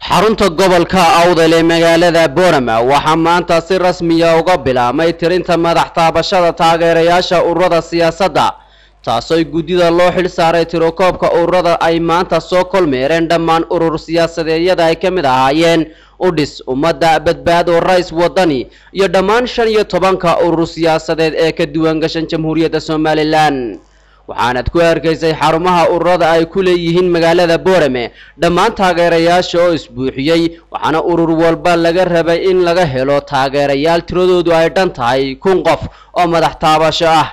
Xarunta gobolka Awdal ee magaalada Boorama waxaa maanta si rasmiya uga bilaabmay tirinta madax taabashada taageerayaasha ururada siyaasadda, taasoo guddida loo xil saaray tirokoobka ururada ay maanta soo kolmeereen dhammaan urur siyaasadeedyada ay ka mid ahaayeen Udhis, Ummadda, Badbaado, Rays, Wadani iyo dhammaan 15-ka urur siyaasadeed ee ka duwan gashan Jamhuuriyadda Somalilan. Waxaanad ku arkaysay xarumaha ururada ay ku leeyihiin magaalada Boorame dhammaan taageerayaasha oo isbuuxiyey, waxaana urur walba laga rabay in laga helo taageerayaal tiradoodu ay dhan tahay 1000 qof oo madax taabasho ah.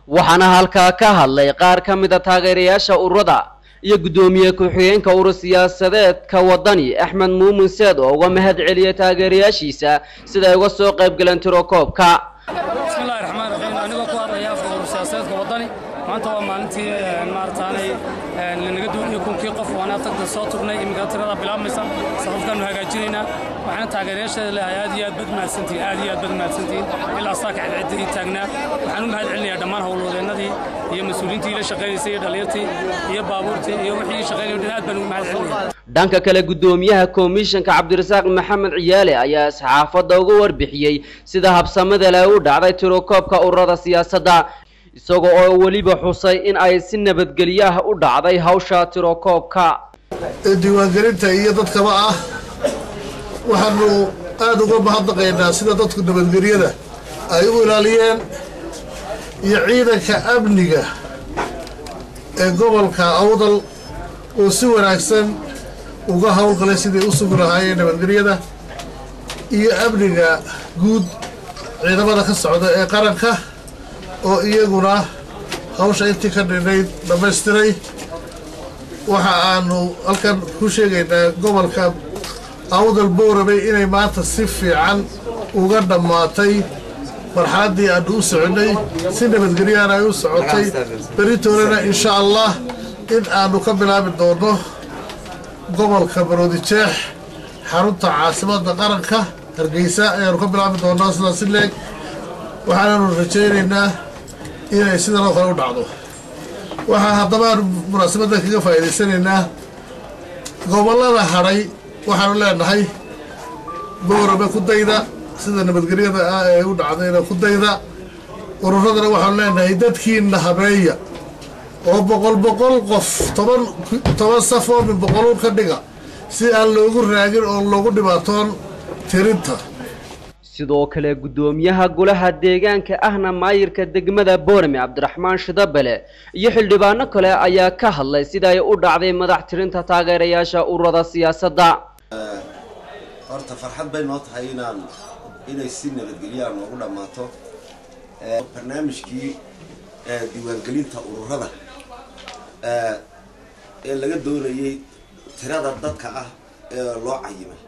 Waxaana halkaa ka hadlay qaar ka mid a taageerayaasha ururada iyo guddoomiye ku-xigeenka urur siyaasadeedka Wadani, Axmed Muumin Seed, oo uga mahad celiyay taageerayaashiisa sida ay uga soo qayb galeen tirokoobka. Bismillahi raxmaan raxiim. Anigoo ku hadlaya afka urur siyaasadeedka Wadani, maanta waa maalintii maarataanay lanaga doonayay 1000-kii qof. Waana tagta soo turnay, iminka tirada bilaabmaysa, safafkaanu hagaajinaynaa. Waxaana taageerayaasheeda leeyahay aad iyo aad bad mahadsantihiin, aad iyo aad bad mahadsantihiin. Ilaa saaka cidcidda ii taagnaa. Waxaan u mahad celinayaa dhammaan howlwadeennadii iyo mas-uuliyiintii ila shaqaynaysay iyo dhalinyartii iyo baabuurtii iyo wixii ii shaqaynayay dhan, aad baan ugu mahad celinaya. Dhanka kale, guddoomiyaha komishanka Cabdirasaaq Maxamed Ciyaale ayaa saxaafadda uga warbixiyey sida habsamada leh u dhacday tirokoobka ururada siyaasadda, isagoo oo weliba xusay in ay si nabadgelyo ah u dhacday hawsha tirokoobka ee diiwaangelinta iyo dadkaba ah. Waxaanu aada uga mahadnaqaynaa sida dadku nabadgelyada ay u ilaaliyeen iyo ciidanka amniga ee gobolka Awdal oo si wanaagsan uga howlgalay sidai u sugi lahaayeen nabadgelyada iyo amniga guud, ciidamada ka socda ee qaranka oo iyaguna hawsha intii ka dhinayd dhammaystiray. Waxa aanu halkan ku sheegaynaa gobolka Awdal Boorame inay maanta si fiican uga dhammaatay marxaladdii aanu u soconnay, si nabadgelyahana ay u socotay. Beritoolena insha Allah in aanu ka bilaabi doono gobolka Maroodijeex, xarunta caasimadda qaranka Hargeysa ayaanu ka bilaabi doonaa sidaas si leeg. Waxaananu rajaynaynaa inay sidan oo kale u dhacdo. Waxaa haddaba aanu munaasabadda kaga faa'iidaysanaynaa gobollada hadhay, waxaanu leenahay Boorame ku dayda, sida nabadgelyada ah ee u dhacdayna ku dayda. Ururadana waxaanu leenahay dadkiina habeeya oo boqol boqol qof, toban toban saf oo min boqoluun ka dhiga, si aan loogu raagin oo loogu dhibaatoon tirinta. Sidoo kale, guddoomiyaha golaha deegaanka ahna maayirka degmada Boorame, Cabdiraxmaan Shidabele, iyo xildhibaano kale ayaa ka hadlay sida ay u dhacday madax tirinta taageerayaasha ururada siyaasadda. Horta farxad bay noo tahay inay si nabadgelyaa noogu dhammaato barnaamijkii diiwaangelinta ururada ee laga doonayay tirada dadka ah ee loo cayimay.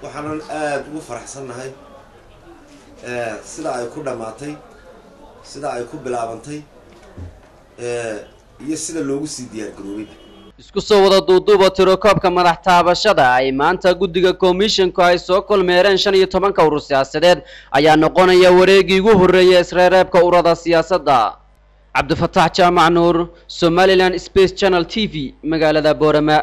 Waxaanan aada ugu faraxsannahay sida ay ku dhammaatay, sida ay ku bilaabantay iyo sida loogu sii diyaar garoobay. Isku soo wada duuduuba, tirokoobka madax taabashada ay maanta guddiga komishanku ay soo kolmeereen 15-ka urur siyaasadeed ayaa noqonaya wareegii ugu horreeyay isreereebka ururada siyaasadda. Cabdifataax Jaamac Nuur, Somaliland Space Channel TV, magaalada Boorama.